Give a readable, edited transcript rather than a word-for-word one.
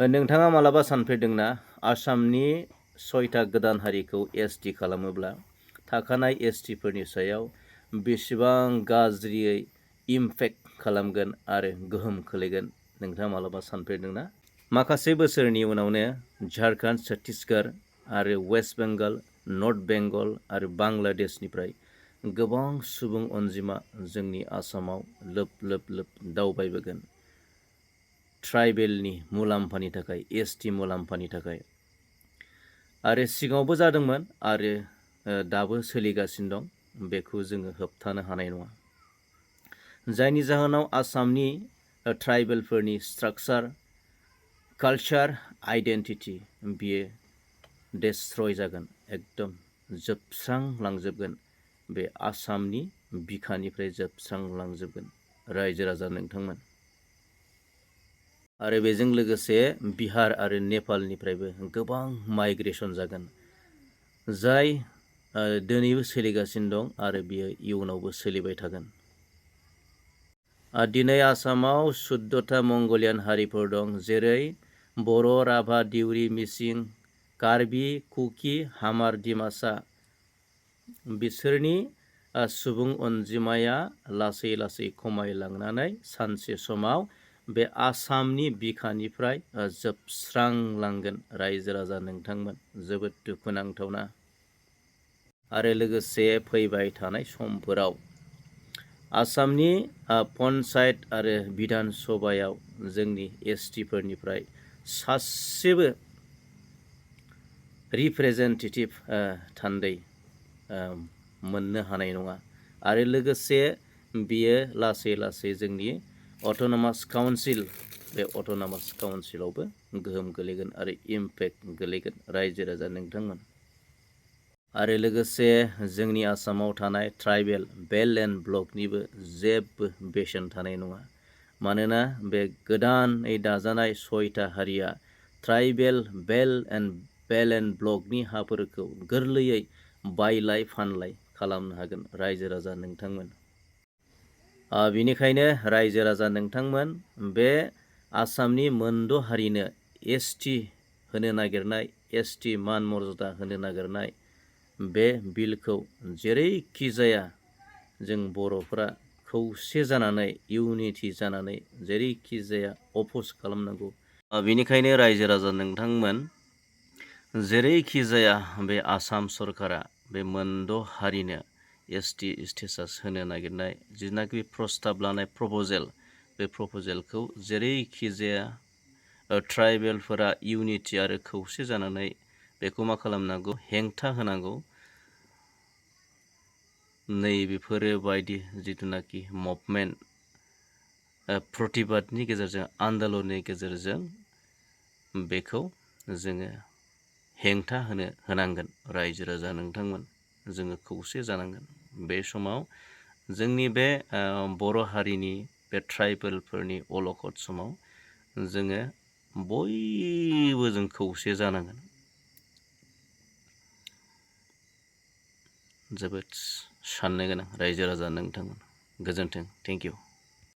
नोंथाङा मालाबा सानफेरदोंना आसामनि 6टा गोदान हारिखौ एसटि खालामोब्ला थाखानाय एसटिफोरनि सायाव बेसेबां गाज्रियै इमपेक्ट खालामगोन आरो गोहोम खोलैगोन नोंथाङा मालाबा सानफेरदोंना? माखासे बोसोरनि उनावनो झारखन्ड, छत्तीसगढ़ आरो वेस्ट बेंगल, नर्थ बेंगल आरो बांलादेशनिफ्राय गोबां सुबुं अनजिमा जोंनि आसामाव लोब लोब दावबायबोगोन। ट्राइबेलनि मुलाम्फानि थाखाय, एसटि मुलाम्फानि थाखाय। आरो सिगाङावबो जादोंमोन आरो दाबो सोलिगासिनो दं। बेखौ जोङो होबथानो हानाय नङा। जायनि जाहोनाव आसामनि ट्राइबेलफोरनि स्ट्राक्चार, कालचार, आइडेन्टिटि बियो डेस्ट्रय जागोन, एकदम जोबस्रांलांजोबगोन। बे आसामनि बिखानिफ्राय जोबस्रांलांजोबगोन रायजो राजा नोंथांमोन। आरो बेजों लोगोसे बिहार आरो नेपालनिफ्रायबो गोबां माइग्रेसन जागोन, जाय दिनैबो सोलिगासिनो दं आरो बियो इयुनावबो सोलिबाय थागोन। दिनै आसामाव 14टा मंगलियान हारिफोर दं, जेरै बर', राभा, दिउरि, मिसिं, कार्बि, कुकि, हामार, दिमासा। बिसोरनि सुबुं अनजिमाया लासै लासै खमायलांनानै सानसे समाव बे आसामनि बिखानिफ्राय जोबस्रांलांगोन रायजो राजा नोंथांमोन। जोबोद दुखुनांथावना। आरो लोगोसे फैबाय थानाय समफोराव आसामनि पन्चायत आरो बिधान सभायाव जोंनि एसटिफोरनिफ्राय सासेबो रिप्रेजेन्टेटिभ थान्दै मोननो हानाय नङा। आरो लोगोसे बियो लासै लासै जोंनि अट'नमास काउन्सिल, बे अट'नमास काउन्सिलावबो गोहोम गोलैगोन आरो इमपेक्ट गोलैगोन रायजो राजा नोंथांमोन। आरो लोगोसे जोंनि आसामाव थानाय ट्राइबेल बेल्ट एन्ड ब्लकनिबो जेबो बेसेन थानाय नङा। मानोना बे गोदानै दाजानाय 6टा हारिया ट्राइबेल बेल्ट एन्ड ब्लकनि हाफोरखौ गोरलैयै बायलाय फानलाय खालामनो हागोन रायजो राजा नोंथांमोन। बिनिखायनो रायजो राजा नोंथांमोन, बे आसामनि मोनद' हारिनो एसटि होनो नागिरनाय, एसटि मान मर्यादा होनो नागिरनाय बे बिलखौ जेरैखि जाया जों बर'फोरा खौसे जानानै, इउनिटि जानानै जेरैखि जाया अप'ज खालामनांगौ। बेनिखायनो रायजो राजा नोंथांमोन, जेरैखि जाया बे आसाम सरकारा बे मोनद' हारिनो एसटि स्टेटास होनो नागिरनाय जिनाखि प्रस्ताब लानाय प्रप'जेल, बे प्रप'जेलखौ जेरैखि जाया ट्राइबेलफोरा इउनिटि आरो खौसे जानानै बेखौ मा खालामनांगौ, हेंथा होनांगौ। नैबेफोरो बायदि जिथुनाखि मुभमेन्ट, प्रतिबादनि गेजेरजों, आन्दलननि गेजेरजों बेखौ जोङो हेंथा होनांगोन रायजो राजा नोंथांमोन। जोङो खौसे जानांगोन। बे समाव जोंनि बे बर' हारिनि बे ट्राइबेलफोरनि अलखद समाव जोङो बयबो जों खौसे जानांगोन। जोबोद साननो गोनां रायजो राजा नोंथांमोन। गोजोन्थों। Thank you.